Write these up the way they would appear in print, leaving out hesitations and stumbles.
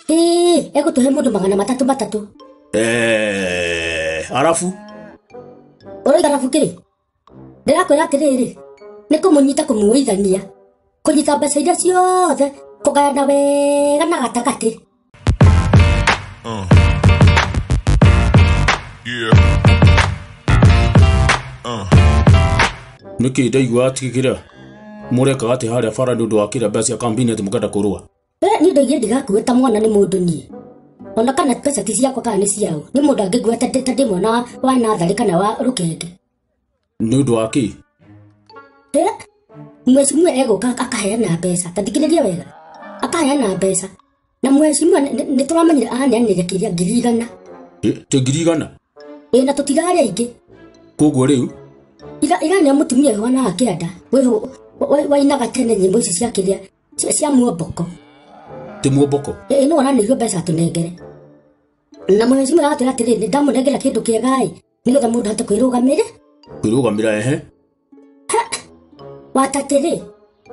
Ĩĩ, egũtũhe mũndũ 300 matatũ. Arabu Ũroiga arabu kĩ? Ndĩrakwĩra atĩrĩrĩ, nĩ kũmũnyita kũmuoithania, kũnyita mbeca iria ciothe, kũgayana wega na gatagatĩ. Yeah. Nĩkĩ ndaigua atigĩkĩra mũrekaga atĩ harĩa bara nĩ ũndũ wa kĩrĩa mbeca cia kambini atĩ mũkenda kũrũa? Niĩ ndoigire ndigakuue ta mwana nĩ mũndũ niĩ. Ona kana mbeca ti ciakwa kana nĩ ciao. Nĩ mũndũ angĩngua ta ndĩ mwana wa natharĩ kana wa rũkenge. Nĩ ũndũ wa kĩ? Mheshimiwa egũka akaheana mbeca. Ta thikĩrĩria wega. Akaheana mbeca. Na mheshimiwa nĩ tũramenyire aneanire kĩrĩa 100,000. Ti 100,000? Ĩ, na tũtirarĩ aingĩ. Koguo rĩu? Ira nĩ mũtumia ũhanaga kĩanda. Wĩho, wainaga tene nyĩmbo ici cia kĩrĩa, cia muomboko. Ti muomboko? Ĩ, no aranĩirio mbeca atũnengere. Na mheshimiwa aratwĩra atĩrĩrĩ, nĩ ndamũnengera kĩndũ kĩega-ĩ, nĩgetha mũndũ ahote kwĩrũgamĩra. Kwĩrũgamĩra, ehe. Ha! Watatĩ rĩ?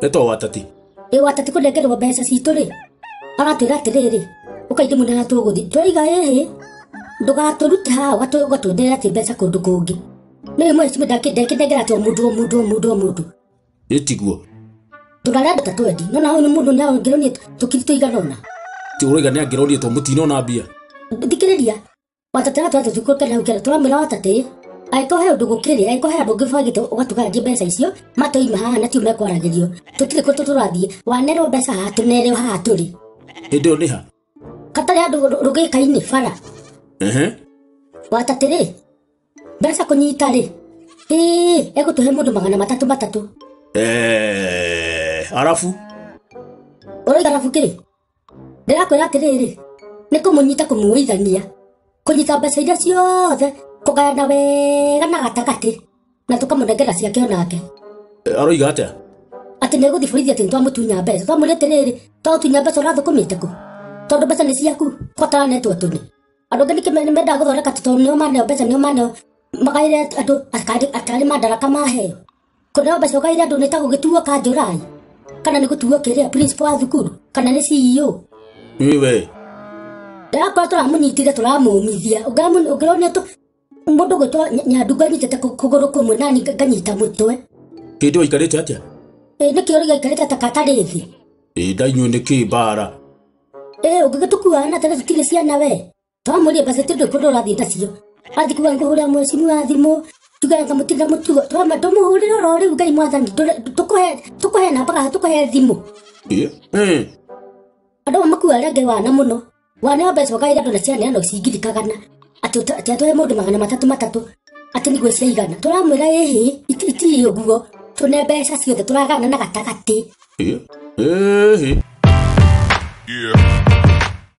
Etwo Watatĩ. Ĩ, Watatĩ kũnengerwo mbeca citũ rĩ, aratwĩra atĩrĩrĩ, ũkaingĩ mũno na tũgũthiĩ. Tũroiga ĩhĩ, ndũgatũrute haha, ũgatwenderera atĩ mbeca kũndũ kũngĩ. Nĩ mheshimiwa ndakĩnengera atĩ o mũndũ, o mũndũ, o mũndũ, o mũndũ. Ĩ tiguo. Tũrarĩa andũ ta twendi. No na hau nĩ mũndũ nĩ angĩronire tũkiri tũigana ũna. Ti ũroiga nĩ angĩronire tondũ mũtinona mbia. Thikĩrĩria. Watatĩ aratwĩra tũtikũrũke na hau kĩanda. Tũramwĩra Watatĩ, angĩkorwo he ũndũ gũkĩrĩ, angĩkorwo he andũ ũngĩbangĩte ũgatũgayangia mbeca icio, matoima haha na tio mekwaragĩrio. Tũtirĩ kũndũ tũrathiĩ. Wanerwo mbeca haha, tũnerwo haha tũrĩ. Hĩndĩ ĩyo nĩ ha? Katarĩ handũ rũgĩka-inĩ bara. Watatĩ rĩ, mbeca kũnyita rĩ, ĩĩ, egũtũhe mũndũ 300 matatũ. Arabu? Ũroiga arabu kĩ? Ndĩrakwĩra atĩrĩrĩ, nĩ kũmũnyita kũmuoithania, kũnyita mbeca iria ciothe, kũgayana wega na gatagatĩ, na tũkamũnengera ciake onake. Aroiga atĩa? Atĩ nĩ egũthiĩ borithi atĩ nĩtwamũtunya mbeca. Twamwĩra atĩrĩrĩ, twagũtunya mbeca ũrathũkũmĩte kũ? Tondũ mbeca nĩ ciaku, kwataranetwo tũnĩ. Andũ angĩ nĩkĩ mendaga gũthondeka tondũ nĩo maneo mbeca, nĩo maneo magaĩre andũ atarĩ madaraka maheo. Kũneo mbeca ũgaĩre andũ nĩ ta gũgĩtuo kanjũrai, kana nĩ gũtuo kĩrĩa principal wa thukuru, kana nĩ CEO. Ĩ we. Ndĩrakora tũramũnyitire tũramũmithia. Ũngĩronio mũndũ ũgwĩtwo Nyandungu anyitĩte kũgũrũ kũmwe nani nganyita mũtwe. Hĩndĩ ĩyo aikarĩte atĩa? Ĩ, nĩkĩo ũrĩa aikarĩte ta katarĩ thĩ. Ĩ, ndainyuĩ nĩkĩ mbara? Ĩ, ũngĩgĩtũkua na tene tũtirĩ ciana we. Twamũria mbeca tũndũ kũndũ ũrathiĩ nacio. Athiĩ kuga ngũhũrĩra mheshimiwa thimũ, tuge anga mũtirĩ na mũtugo. Twamba tũmũhũrĩre oro rĩu Ngai mwathani, tũkũhe namba kana tũkũhe thimũ. Ĩ, ĩ. Andũ amwe makuaga arĩa angĩ wana mũno. Wana wa mbeca ũkaĩra andũ na ciana no cingirikagana. Atĩ atũhe mũndũ 300 matatũ, atĩ nĩguo ciaigana. Tũramwĩra ĩhĩ, itirĩ ũguo. Tũne mbeca ciothe tũragana na gatagatĩ. Ĩ, ĩhĩ. Yeah.